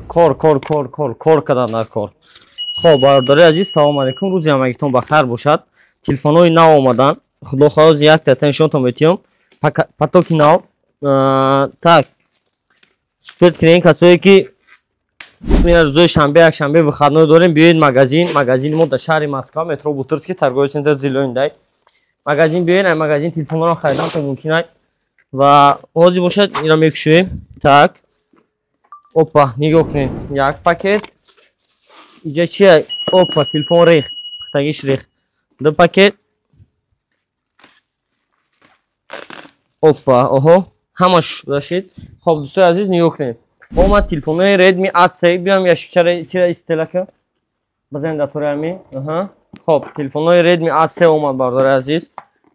Кор, кор, кор, кор, кор кардан дар кор. Хоб, бародари азиз, салом алейкум, рӯзи ҳамагитон ба хайр бошад. Телефонҳои нав омаданд. Худо хоҳад, якта нишонтон метиҳам. Потоки нав. Так. Супер клиент касое ки рӯзои шанбе, якшанбе выходной дорем, биёед магазин. Магазини мо дар шаҳри Москва, метро Бутырский, торговый центр Зелёный. Магазин биёед, ай магазин телефонҳоро харидан то мумкин ай. Ва ҳозир бошад, инро мекушоем. Так. Опа, нигоҳ кунед. Як пакет. Иҷа чи? Опа, телефон рехт. Пухтагиш рехт. Ду пакет. Опа, оҳо, ҳамаш шудашид. Хоб, дӯстои азиз, нигоҳ кунед. Омад телефонҳои Redmi A3, биём яшикчара чира истелака. Бизанем дар тори ҳами. Аҳа. Хоб, телефонҳои Redmi A3 омад, бародари азиз.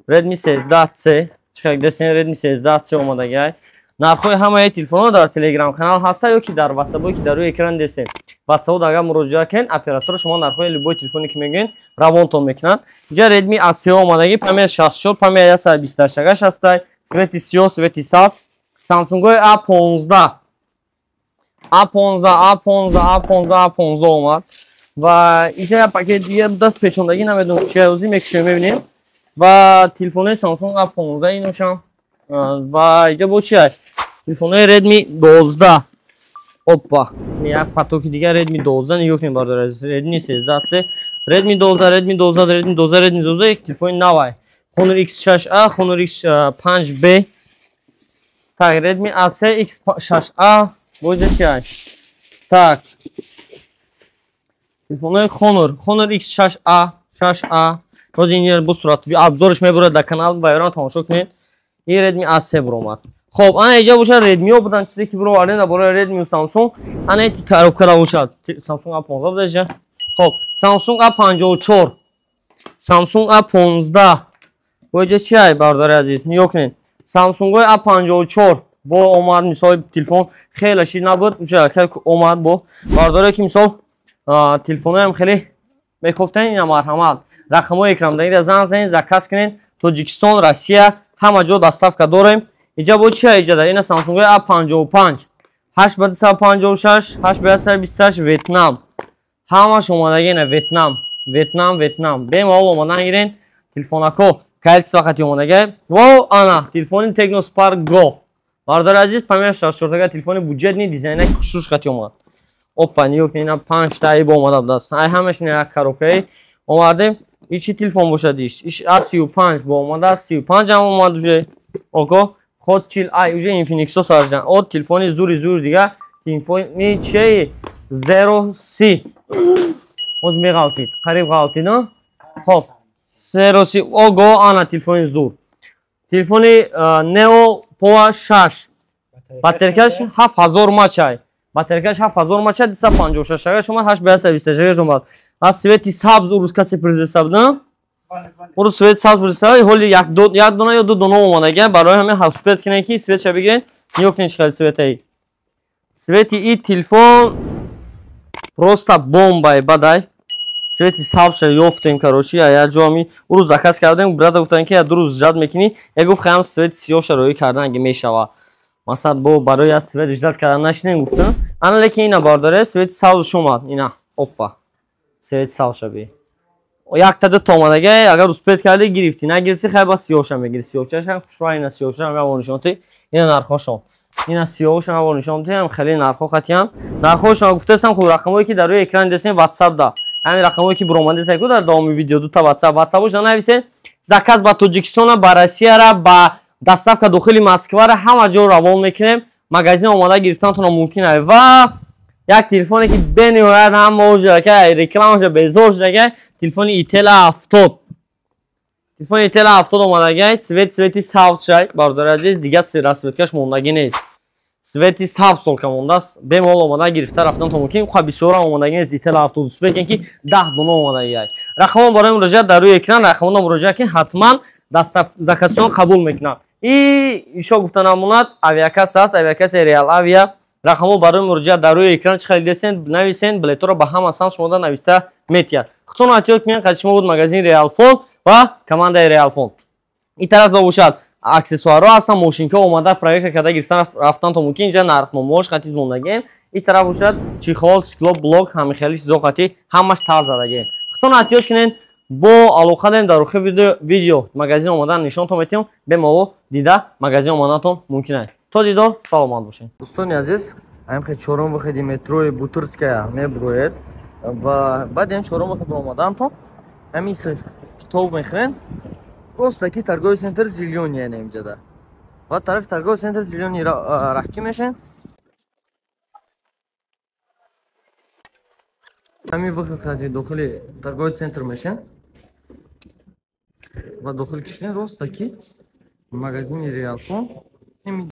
Redmi 13C, чӣ дестен Redmi 13C омадагай. Нархҳои ҳамаи телефонҳо дар Telegram канал ҳаста ё ки дар WhatsApp, ки дар рӯи экран дестем. WhatsApp агар муроҷиат кунед, оператор шумо нархҳои любой телефоне ки мегӯед, равонтон мекунад. Инҷа Redmi A3 омадаги, память 64, память 128 ҳастай, цвети сиёҳ, цвети сабз. Samsung-ҳои A15, A15, A15, A15, A15 омад. Ва инҷа як пакет дига даст печондагӣ, намедонам чи ҳозир мекушем, мебинем. Ва телефонҳои Samsung A15 иношам. Ва инҷа бо чи аст? Телефонҳои Redmi 12. Опа, як потоки дигар Redmi 12, нигоҳ кунед, бародар азиз. Redmi 13C, Redmi 12, Redmi 12, Redmi 12, Redmi 12 як телефони нав ай. Honor X6a, Honor X5b. Так, Redmi A3 X6a, бо инҷа чи аст? Так. Телефонҳои Honor, Honor X6a, 6a. Ҳозир ин бо сурат обзорш мебурад дар канал, ва ёрон тамошо кунед. Ин Redmi A3 буромад. Хоб, ана иҷа бошад, Redmi-ҳо буданд, чизе ки буровардем дар бораи Redmi Samsung. Ана ити коробкада бошад. Samsung A15 буда иҷа. Хоб, Samsung A54, Samsung A15. Бо иҷа чи ай, бародари азиз? Нигоҳ кунед. Samsung-ҳои A54 бо омад, мисол телефон хеле шид набуд, уша хеле омад бо. Бародаре ки мисол телефонҳоям хеле мекофтен, ина марҳамат. Рақамҳои экрандагида занг занед, заказ кунед. Тоҷикистон, Россия, ҳама ҷо доставка дорем. Иҷа бо чи иҷа дар ина Samsung-ҳои A55, 8 ба 256, 8 ба 128, Ветнам. Ҳамаш омадаги ина Ветнам, Ветнам, Ветнам. Бемалол омадан гирен телефонако, калитс вақти омадаги. Во ана телефони Tecno Spark Go. Бародари азиз, память 64 телефони бюджетный, дизайнаки хушрӯш қати омад. Опа, нигоҳ кунед, ина 5 таи бо омада будааст. Ай ҳамаш ина як коробкаи овардем. И чи телефон бошад иш? Иш A35 бо омадааст, 35 ҳам омад уже. Ого, Hot 40 ай уже Infinix-о сарҷан. О, телефони зури зур дига, телефони чи Zero C. Оз меғалтид, қариб ғалтид, но? Хоб, Zero C. Ого, ана телефони зур. Телефони Neo Power 6. Батарейкаш 7000 мАч ай. Батарейкаш 7000 мАч ай, 256 шагаш омад, 8 ба 128 омад. Аз свети сабз урус касе призеса буд, урус свет сабз призеса, ҳоли як дона ё ду дона омадага, барои ҳамин ҳафт свет кунед ки светша бигиред. Нигоҳ кунед чӣ қадар светаи. Свети и телефон просто бомбай бадай. Свети сабзша ёфтем, короче, я ҷо ами урус заказ кардем, брата гуфтан ки я ду рӯз ждать мекунӣ, я гуфт хаям свети сиёҳша роӣ кардан аги мешава. Масалан, бо барои аз свет ждать кардан нашинем гуфтам. Ана лекин ина бардоре свети сабзш омад. Ина, опа. Свети сабзша би. Якта ду томадага, агар успеть кардӣ гирифтӣ, нагирифтӣ хай ба сиёҳша мегирӣ. Сиёҳчаша хушрӯ ина сиёҳча ҳам нишон ина нархҳошон. Ина сиёҳша ҳам нишон ҳам хеле нархҳо хатиям. Нархҳошон гуфтасам ку рақамҳое ки дар рӯи экран десем WhatsApp да. Ҳамин рақамҳое ки буромадеса ку дар давоми видео ду та WhatsApp, WhatsApp-ошо нависед. Заказ ба Тоҷикистона, ба Россияра, ба доставка дохили Москвара ҳама ҷо равон мекунем. Магазин омода гирифтантон мумкин аст. Ва як телефоне ки бениҳоят ҳама ка рекламаша безор шудага, телефони Itel A70. Телефони Itel A70 омадага, свет свети сабз шай, бародари азиз, дигар расцветкаш мондагӣ нест. Свети сабз солка мондааст. Бемалол омода гирифта рафтантон мумкин. Ха бисёрам омодагӣ нест Itel A70, успекен ки 10 дона омодагӣ. Рақамон барои муроҷиат дар рӯи экран, рақамонро муроҷиат кунед, ҳатман заказсон қабул мекунад. И ишо гуфта намонад, авиакасса аст, авиакасса Реал Авиа. Рақамҳо барои муроҷиат дар рӯи экран, чӣ харидесен, нависен, билетҳоро ба ҳама самт шумода нависта метиҳад. Худтон эҳтиёт кунед, қади шумо буд магазини Реал Фон ва командаи Реал Фон. Ин тараф бошад Аксессуарҳо ҳастан, мошинка омада проверка карда гирифтан рафтан то мумкин. Инҷа нархномаош қати мондагем. Ин тараф бошад чехол, стекло, блок, ҳамихели чизо қати ҳамаш тар задагем. Худтон эҳтиёт кунед, бо алоқа дорем дар охири видео магазин омадан нишонтон метиҳам, бемалол дида магазин омаданатон мумкин аст. То дидор, саломат бошед. Дӯстони азиз, ҳамихе чорум выходи метрои Бутырская мебуроед ва баъди ҳам чорум выход омадаантон ҳамин китоб мехӯред, просто ки торговый центр «Зелёный» яъне инҷада ва тарафи торговый центр «Зелёный» раҳкӣ мешавед. Ҳамин выход қади дохили торговый центр мешавед ва дохил кишед, роста ки магазини Реалфон.